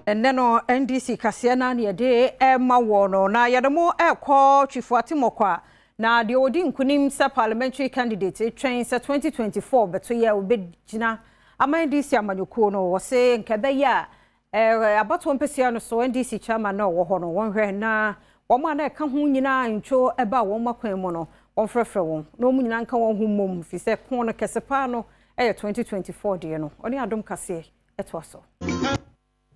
Ɛnnɛ no NDC kaseɛ no ara na yɛde rema woɔ no, na yɛde mo rekɔ Twifo Atemɔkwa, na deɛ ɔdi nkunim sɛ parliamentary candidate retwɛn sɛ 2024 bɛto yɛ a ɔbɛgyina ama NDC amanyɔkuo no, wɔse nka ɛbɛyɛ a abatoɔ mpɛsua no so NDC chairman no a ɔwɔ hɔ no wɔnhwɛ na wɔn a na ɛka ho nyinaa ntwo ɛba wɔn akwan mu no wɔmfrɛfrɛ wɔn na wɔn nyinaa nka wɔn ho mmom firi sɛ ko no kɛse paa no ɛyɛ 2024 deɛ no. Ɔne Adom Kaseɛ ɛtoa so.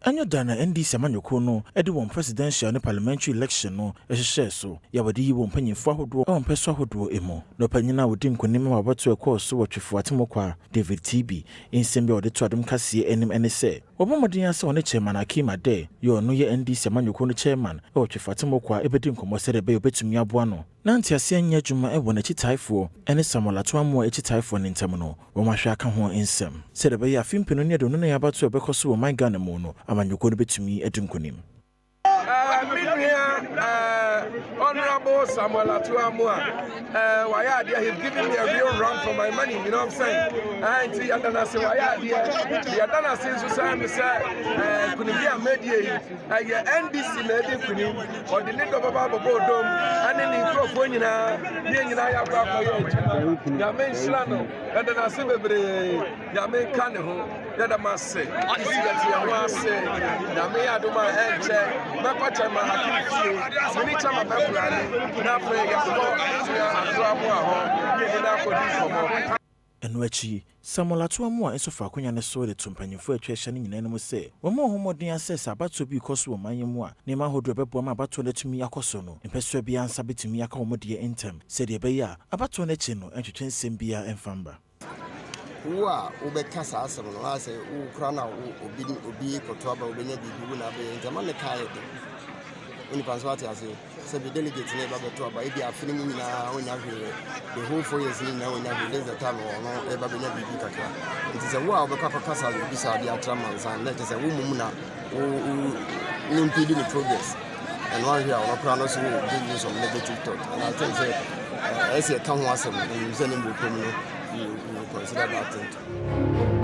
Ɛnyɛ da na NDC amanyɔkuo no de wɔn presidential ne parliamentary election no hyehyɛɛ so yɛ a wɔde yi wɔn mpanyinfoɔ ahodoɔ wɔ mpɛsoa ahodoɔ mu. Na ɔpanyin a ɔdi nkonim wɔ abatoɔ a ɛkɔɔ so wɔ Twifo Atemokwa, David Tibi, nsɛm bi a ɔde too Adom Kaseɛ anim ne sɛ, wɔbɔ mmɔden ara sɛ ɔne Chairman Akeem Adair, yɛ ɔno yɛ NDC amanyɔkuo no chairman wɔ Twifo Atemokwa bɛdi nkɔmmɔ sɛdeɛ ɛbɛyɛ ɔbɛtumi aboa no na nteaseɛ nyɛ adwuma wɔ n'akyitaefoɔ ne Samuel Ato Amoah akyitaefoɔ no ntam no, wɔahwɛ aka ho nsɛm sɛdeɛ ɛbɛyɛ a afe 2024 abatoɔ a ɛbɛkɔ so wɔ ɔman Ghana mu no, amanyɔkuo no bɛtumi adi nkonim. Me nua Honorable Samuel Ato Amoah, wayɛ adeɛ, he's giving me a real run for my money, you know what I'm saying? Nti yɛda no ase, wayɛ adeɛ. Yɛda no ase nso sɛ me sɛ nkunimdie a mɛdie yi, ɛyɛ NDC na ɛdi nkunim. Ɔde ne dɔ bɛba abɛbɔ odom ɛne ne nkurɔfoɔ nyinaa ne yɛn nyinaa yɛakɔ akɔyɛ adwuma. Nyame nhyira no, yɛda no ase bebree. Nyame nka ne ho, yɛda mo ase. Sisi yɛte yɛn ho ase. Nyame yɛ adom a ɛnkyɛ mɛkɔ Kyɛma Hakim fie, me ne Kyɛma bɛplane na afei yɛakɔ Nua Ato Amoah hɔ ne yɛn nyinaa akɔdi nkɔmmɔ. Ɛno akyi, Samuel Ato Amoah nso faa akonya no so de too mpanyimfo a atwa ahyia no nyinaa anim sɛ wɔmmɔ wɔn ho mmɔden ara sɛ sɛ abatoɔ bi rekɔ so wɔ ɔman yi mu a, nneɛma ahodoɔ a ɛbɛboa ma abatoɔ no atumi akɔ so no, mpɛsoa biara nsa bɛtumi aka wɔn deɛ ntɛm sɛdeɛ ɛbɛyɛ a abatoɔ no akyi no ɛntwetwe nsɛm biara mfa mma. Wo a wobɛka saa asɛm no, ayɛ sɛ wo koraa na obi obi kɔto aba wobɛnya biribi wo na abɛyɛ nti ama ne ka ayɛ den. Onipa nso ate aseɛ. Sɛ bi delegate ne ba bɛto aba ebi afe no mu nyinaa ɔnya hwee, the whole 4 years no nyinaa ɔnya hwee. This is the time ɔno ɛba bɛnya biribi kakra. Nti sɛ wo a wobɛkɔ akɔka saa biribi saa de atra mansan na ɛkyɛ sɛ wo mmom na wo wo impede ne progress. Ɛno ahwɛ a ɔno koraa no so give you some negative thought, and I think sɛ ɛsɛ ɛka ho asɛm na menim sɛ ne mmerɛ pɛ mu no you will consider that thing too.